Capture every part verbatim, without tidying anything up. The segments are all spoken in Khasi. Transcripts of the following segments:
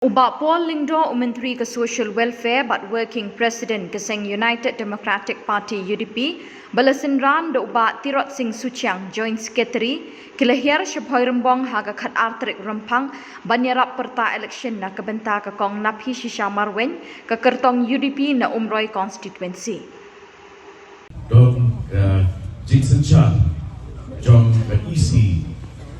U Bah Paul Lyngdoh, u Myntri ka Social Welfare bad Working President ka seng United Democratic Party, U D P, ba la synran da u Bah Tirot Sing Suchiang, Joint Secretary, ki la hiar sha Bhoirymbong ha ka khatar tarik Rymphang ban ïarap pyrta election na ka bynta ka Kong Naphishisha Marwein, ka kyrtong U D P na Umroi Constituency. Don ka jingsynshar jong ka E C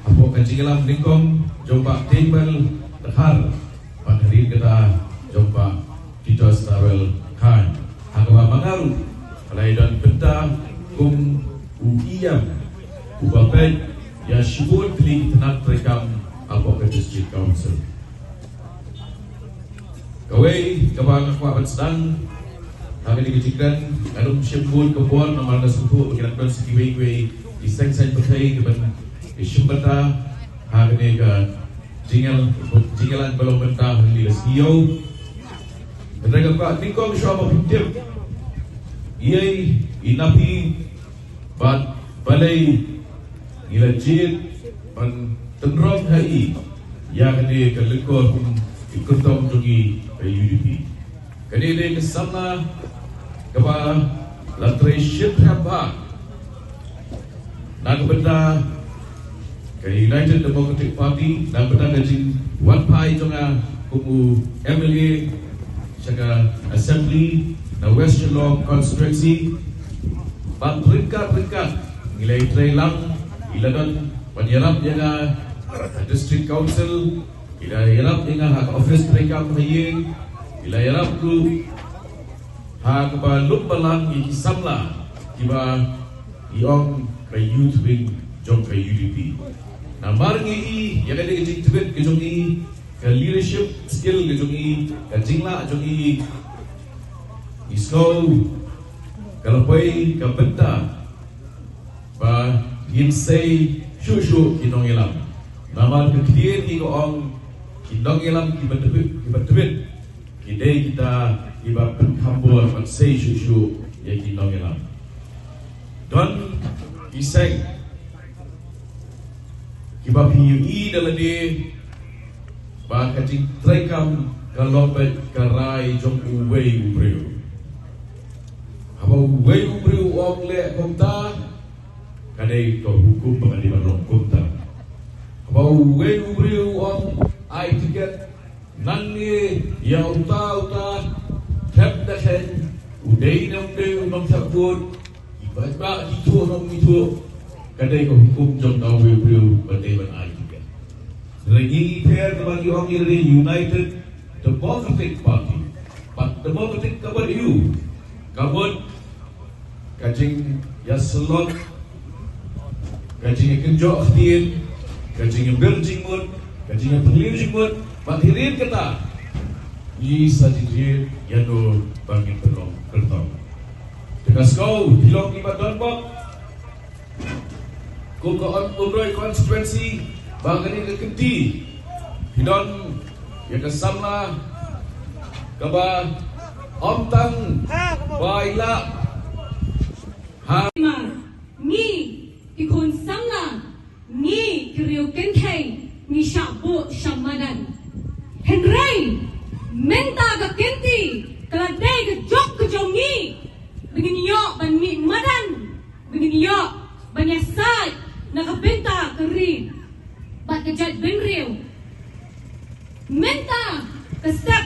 hapoh ka jingïalam nyngkong jong Bah Teiñbel Dkhar bad hadien kata jong Bah Titos Tawel Khan. Ha kaba ma nga ruh ka la ïadon bynta kum u E M uba peit ïa shibun tylli ki tnat treikam hapoh ka District Council. Kawei kaba nga kwah ban sdang ha kane ka jingkren, nga dang shim bun ka por namar nga sngewthuh ba ki dang don sa kiwei kiwei ki seng saiñ pyrthei kiban ïashim bynta ha kane ka jingïal jingïalang ba long bynta ha kane ka sngi ïew. Hynrei nga kwah nyngkong shuwa ba phin tip ïa i Naphi bad balei ngi la jied ban tynrong ha i ïa kane ka lyngkor kum i kyrtong jong i ka U D P. Kane dei ka samla kaba la trei shiphrang bha na ka bynta ka United Democratic Party na ka bynta ka jingwan phai jong nga kum u M L A sha ka Assembly na West Shillong Constituency. Bad ryngkat ryngkat ngi la ïatrei lang, ngi la don ban ïarap ïa nga ha District Council, ngi la ïarap ïa nga ha ka office treikam ha ïing, ngi la ïarap ruh ha kaba lum balang ïa ki samla kiba ngi ong ka youth wing jong ka U D P. Namar ngi i ïa kane ka jingtbit ka jong i, ka leadership skill ka jong i, ka jinglah jong i, i sngew ka la poi ka bynta ba ngin sei shuh shuh ki nongïalam. Namar ka ktien hi ka ong ki nongïalam kiba tbit, kiba tbit ki dei kita kiba pynkhambor ban sei shuh shuh ïa ki nongïalam. Don ki seng kiba phi ïohi da lade ba ka jingtreikam ka long beit ka rai jong uwei u briew. Haba uwei u briew u ong leh kumta, ka dei ka hukum ba ka dei ban long kumta. Haba uwei u briew u ong ai tiket nangne ïa uta uta, thep da kheiñ, u dei ne um dei u nongthep vote, i paidbah ki thuh ne um ki thuh, ka dei ka hukum jong uwei u briew ba dei ban ai tiket. Hynrei ngi pher kaba ngi ong ngi la dei United Democratic Party. Bad democratic ka mut aiu? Ka mut ka jingïasyllok, ka jingïakynjoh ktien, ka jingïabir jingmut, ka jingïaphylliew jingmut. Bad hadien kata ngi sa jied ïano ba ngin pynlong kyrtong. Te ka sngew phi long kiba don bok. Kum ka Umroi Constituency, ba kane ka kynti phi don ïa ka samla kaba ym tang ba i lah ha. Ma ngi ki khun samla, ngi ki riew kynthei, ngi shah buh shah madan. Hynrei mynta ka kynti ka la dei ka jok ka jong ngi ba ngin ïoh ban mih madan, ba ngin ïoh ban ïasaid na ka bynta ka ri bad ka jaitbynriew. Mynta ka step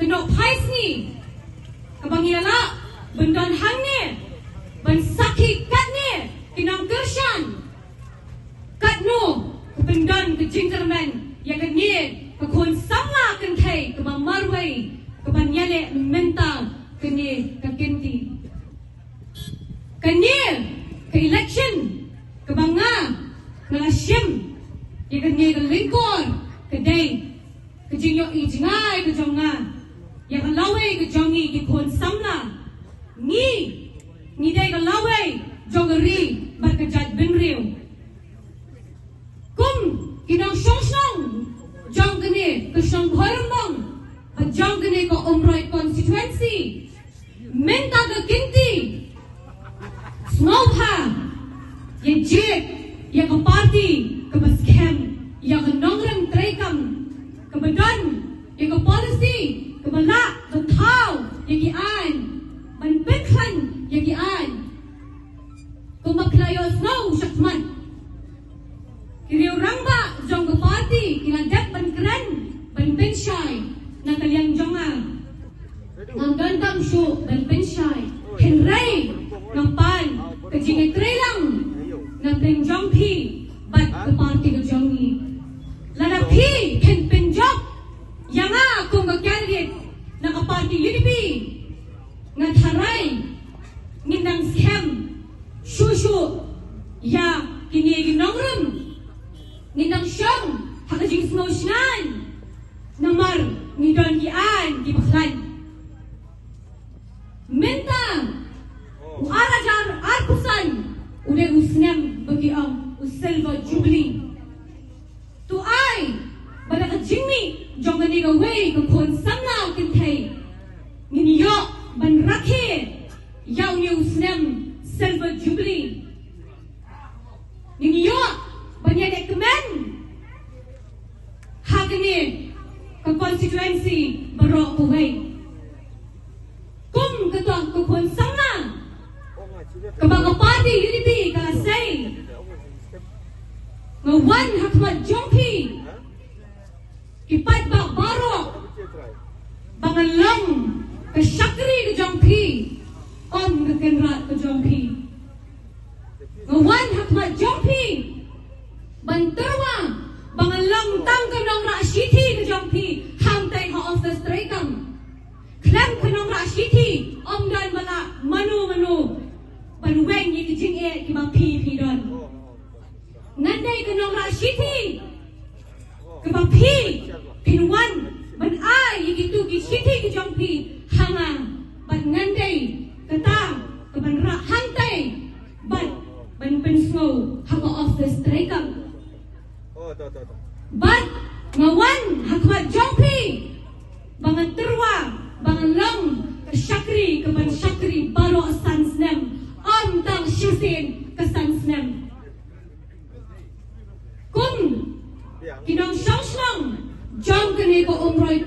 ka nohphaisngi kaba ngi la lah ban don hangne ban sakhi katne ki nongkyrshan, katno ka pyndon ka jingkyrmen ïa kane ka khun samla kynthei kaba marwei kaban ïaleh mynta kane ka kynti. Kane ka election kaba nga nga la shim ïa kane ka lyngkor ka dei ka jingïohi jngai ka jong nga ïa ka lawei ka jong ngi ki khun samla. Ngi ngi dei ka lawei jong ka ri bad ka jaitbynriew. Kum ki nongshong shnong jong kane ka shnong Bhoirymbong bad jong kane ka Umroi constituency, mynta ka kynti sngewbha ïa jied ïa ka party kaba skhem, ïa ka nongrim treikam kaba don ïa ka Ba lah ban thaw ïa ki aiñ, ban pynkhlaiñ ïa ki aiñ. Kumba ki la ïohsngew shakhmat, ki riew rangbah jong ka party ki la dep ban kren, ban pynshai na ka liang jong nga. Ngam donkam shuh ban pynshai, hynrei nga pan ka jingïatreilang na pdeng jong phi bad ka party ka jong ngi. Lada phi phin pynjop ïa nga kum ka candidate na ka party U D P, nga tharai ngin dang skhem shuh shuh ïa kine ki nongrim. Ngin dang shong ha ka jingsngew shngaiñ namar ngi don ki aiñ kiba khlaiñ. Mynta u ar hajar arphew san u dei u snem ba ki ong u Silver Jubilee. To ai ba da ka jingmih jong kane kawei ka khun samla kynthei ngin ïoh ban rakhe ïa une u snem Silver Jubilee. Ngin ïoh ban ïaleh kmen ha kane ka constituency baroh kawei. Kum kata ka khun samla kaba ka party U D P ka la sei, nga wan ha khmat jong phi, ki paidbah baroh, ba ngan long ka shakri ka jong phi, ym ka kynrad ka jong phi. Nga wan ha khmat jong phi ban tyrwa ba ngan long tang ka nongrah shithi ka jong phi hangtai ha office treikam. Khlem ka nongrah shithi ym don ba lah mano mano ban weng ïa ki jingeh kiba phi phi don. Ngan dei ka nongrah shithi kaba phi phin wan ban ai ïa kitu ki shithi ki jong phi ha nga, bad ngan dei kata kaban rah hangtai bad ban pynsngew ha ka office treikam. Bad nga wan ha khmat jong phi ba ngan tyrwa ba ngan long ka shakri kaban shakri baroh san snem, ym tang shisien ka san snem. Kum ki nongshong shnong jong kane ka Umroi